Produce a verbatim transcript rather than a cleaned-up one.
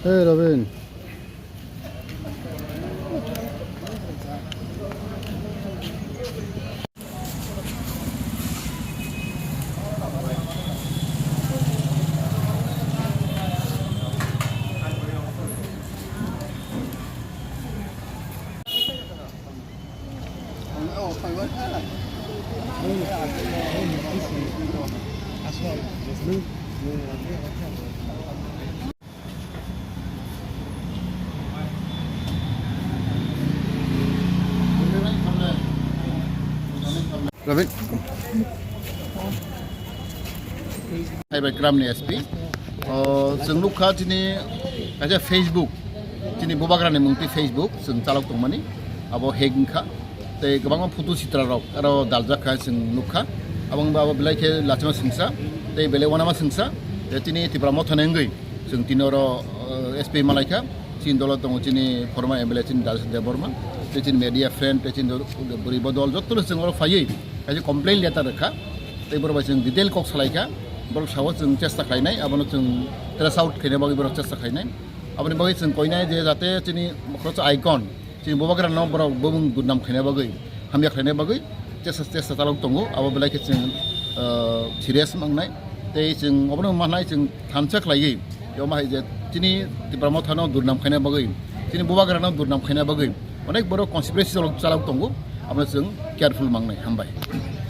Hey, Robin. Rabbit. Hai bai Kramni S P. O, chwng nukha chini kaisa Facebook, chini bubagrani mungti Facebook, chwng chalok tongmani, abo hack wngkha. Tei kwbangma photo sitra rok aro daljak kha chwng nukha. Abo wngba abo belai khe lachima singsa, tei belai wanama singsa, tei chini Tipra Mothani wngwi chwng tini oro, o, S P malaikha. Chini dolo tongo chini former M L A chini Rajesh Debbarma, tei chini media friend, tei chini dolo bwrwi bodol jotono chwng oro phaiwi kaisa complaint letter rwkha. Tei borok bai chwng detail kok salaikha, borok sao chwng chesta khlainai, abono chwng trace out khaina bagwi borok chesta khlainai. Aboni bagwi chwng koinai je jate chini khoroksa icon, chini bubagrano borok bumung durnam khaina bagwi, hamya khlaina bagwi chesta, chesta chalok tongo, abo belai khe chwng, ah, serious mangnai. Tei chwng obono manai chwng thansa khlaiwi, omo hai je chini Tipra Mothano durnam khaina bagwi, chini bubagrano durnam khaina bagwi onek borok conspiracy chalok, chalok tongo, abono chwng careful mangnai. Hambai.